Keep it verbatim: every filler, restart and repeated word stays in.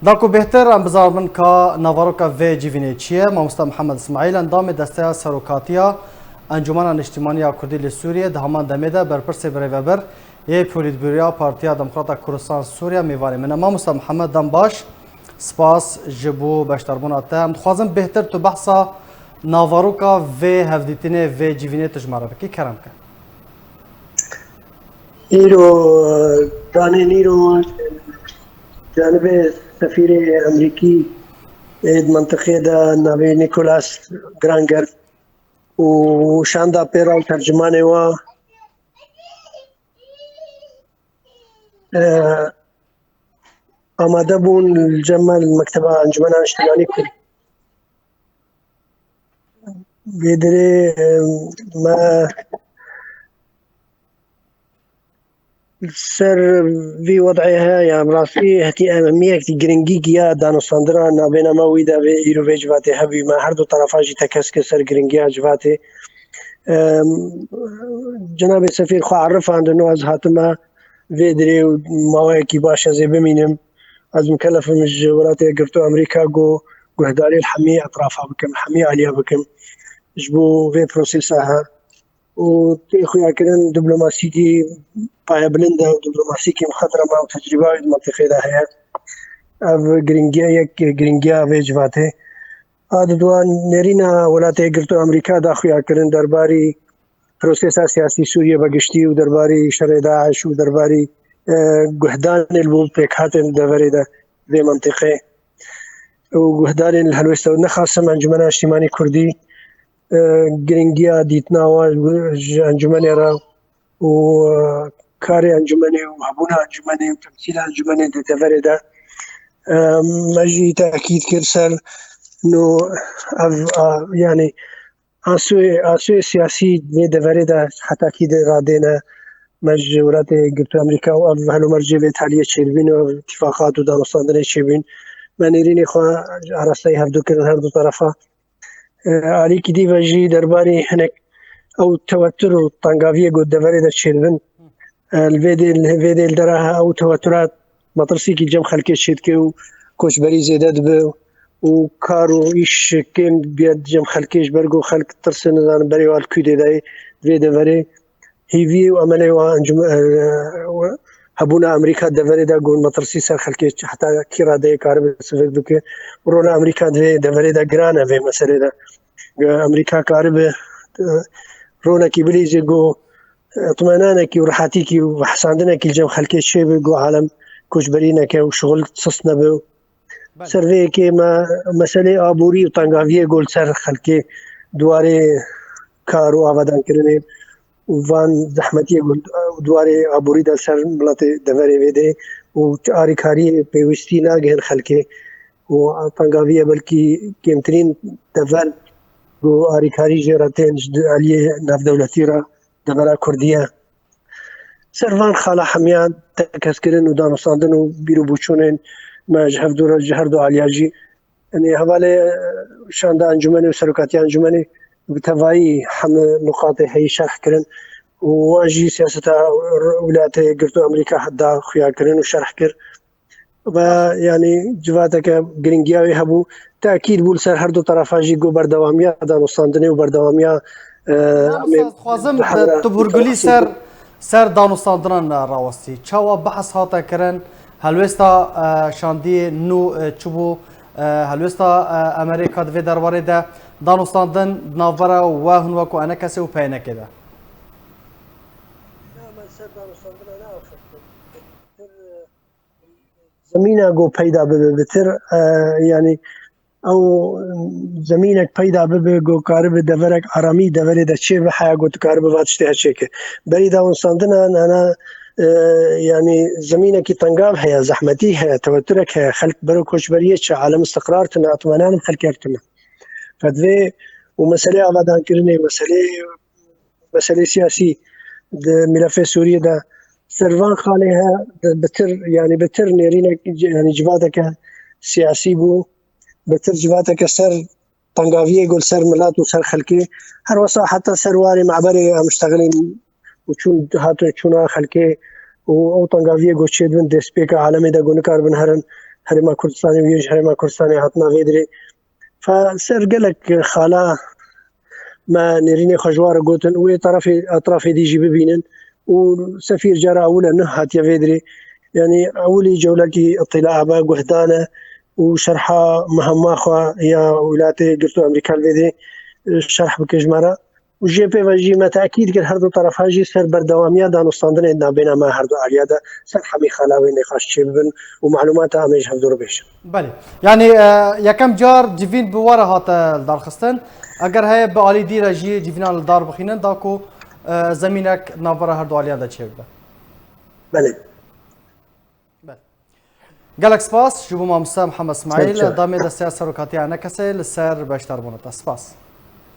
Da ku bêhtir em bizanibin ka navaroka vê civînê çi ye, Mamoste Mihemed Îsmaîl, endamê Desteya Serokatiya Encûmena Niştimanî ya Kurdî li Sûriyê, di heman demê de berpirsê birêvebir yê Polîtbûroya Partiya Demokrata Kurdistan Sûriye mêvanê min e. Mamoste Mihemed, dem baş, spas ji bo beşdarbûna te. Em dixwazin bêhtir tu behsa navaroka vê hevdîtinê, vê civînê tu ji me re bikî, kerem ke. Îro, danên îro, canibê sefîrê Amerîkî ê di mentiqê de navê Nicholas Granger û şanda pê re û tercimanê wa, e, amade bûn li cem me li Mekteba Encûmena Niştimanî Kurd. Vê derê, e, me li ser vî wed'ê heye, ya bi rastî hetî ehemiyek, giringî giya danûstandina navbêna me wî de vê îro vê civatê hebû. Me her du terefa jî tekez kir ser giringiya civatê. Em, Cenabê Sefîr xwe erifandin û ez hatime vê derê û maweyekî baş ez ê bimînim. Ez mikelef im ji Welatê Yekgirtû Amerîka ku guhdarî li hemî etrafa bikim, hemî aliya bikim. Ji bo vê prosesa he. Û tê xuyakirin diplomasîkî payebilind e û diplomasîkî muxedrema û tecrîba wî di mentiqê de heye. Ev giringiya yek, giringiya vê civatê. A di dua nêrîna Welatê Yekgirtû Amerîka da xuyakirin derbarî prosesa siyasî Sûriye be giştî û derbarî şerê DAIŞ û derbarî, e, guhdanê li bo pêkhatên deverê de vê mentiqê û guhdarên li helwêsta û nexasim Encûmena Niştîmanî Kurdî, e, giringiya dîtina wan ji encûmenê re û, e, karê encûmenê û hebûna encûmenê û temsîla encûmenê di deverê de, e, me jî tekîd kir ser no ev, a, yanî asûyê, asûyê siyasî vê deverê de heta kî de radêne. Me ji Welatê Girtû Amerîka û ev helo mercê vê taliyê çêdibîn û ev îtîfaqat û danûstandinê çêbîn. Me nêrînê xwe arasteyî hevdu kirin, her du terefa. E, alîkî dî ve jî derbarê hinek ew tewetur û tengaviyê ku deverê de çêdibin, e, li vê dê, li vê dê li dera ew tewetura metirsîkî cem xelkê çêdike û koçberî zêde dibe û kar û îş kêm dibe cem xelkê, ji ber ku xelk tirsin, nizanin berê wan li kû dê dayê vê deverê. Hêviyê û emelê wan encûm-, e, hebûna Amerîka deverê de got metirsî ser xelkê heta kî radeyê karibe sivik bike. Rola Amerîka di vê deverê de giran e vê meselê de. Amerîka karibe, e, rolekî bilîze ku, e, itmenanekî û rehatîkî û hesandinekî li cem xelkê çêbe ku alem koçberî neke û şixul sist nebe. Belê. Ser vê yekê me meselê aborî û tengaviyê ku li ser xelkê di warê kar û avadankirinê û van zehmetiyê ku di warê aborî de li ser miletê deverê vê dê û alîkariyê pêwîstî nagihin xelkê û tengaviye belkî kêmtirîn dever ku alîkarî jê re tên ji aliyê navdewletî re devera Kurdî ye. Ser van xala hemiyan tekez kirin û danûstandin û bîr û boçûnên me ji hevdû re, ji her du aliya jî, yanî hevalê, e, şanda encûmenê û serokatiya encûmenê bi tevayî heme nuqatê heyî şerh kirin û wan jî siyaseta Welatê Girtû Amerîka da xuya kirin û şerh kir. Ve, yanî, civateke giringiya wê hebû. Tekîd bû li ser her du terefa jî ku berdewamiya danûstandinê û berdewamiya, e, Mamoste, em ê dixwazim, di hemra tu burgulî ser, ser danûstandinan rawestî. Çawa behs hate kirin? Helwêsta, e, şandiyê nû, e, çi bû? E, helwêsta, e, Amerîka di vê derbarê de danûstandin di navbera we hûn wekû enekesê û peynekê de? Zemîna ku peyda bibe bitir, e, yanî ew zemînek peyda bibe ku karibe deverek aramî deverê de çêbe, heya ku tu karibe va tiştê her çêke. Berî danûstandina nana, e, yanî zemînekî tengav heye, zehmetî heye, teweturek heye, xelk bero koçberiyê çi, alem istiqrar tune, atmenan xelker tune. Qet vê û meselê avadankirinê, meselê meselê siyasî di mîlefê Sûriyê de ser van xalê he, bi-, bitir, yanî bitir nêrînek, yanî civateke siyasî bû, bitir civateke ser tengaviyê ku li ser milet û ser xelkê, her wesa heta ser warê me'berê em ştexilîn û çûn, hatin çûna xelkê û ew tengaviyê ku çêdibin destpêka alemê de ku nikaribin herin, Herêma Kurdistanê û yên ji Herêma Kurdistanê hatina vê dirê. Fe ser gelek xala me nêrînê xwe ji wan re gotin û wê terefê etrafê dî jî bibînin û sefîr cara ewil e nuh hatiye vê dirê. Yanî ewilî cewlekî îtîlaa me guhdane û şerha mihema xwe ya Wîlayetê Girtû Amerîka li vê dirê, e, şerh bike ji me re. Û jê pê ve jî me tekîd kir her du terefa jî ser berdewamiya danûstandinê nabêna me her du aliya de ser hemî xala wê nîqaş çêbibin û malûmata em ê ji hevdû re bêjin. Belê. Yanî, e, yekem car civîn bi we re hate lidarxistin. Eger heye bi alî dî re jî civînan li dar bixînin, da ku, e, zemînek navbera her du aliyan de çêbibe. Belê. Belê. Gelek spas ji bo mamoste Mihemed Smaîl, Çaw, çaw. Damê desteya serokatiya ENKSê li ser beşdarbûna te. Spas.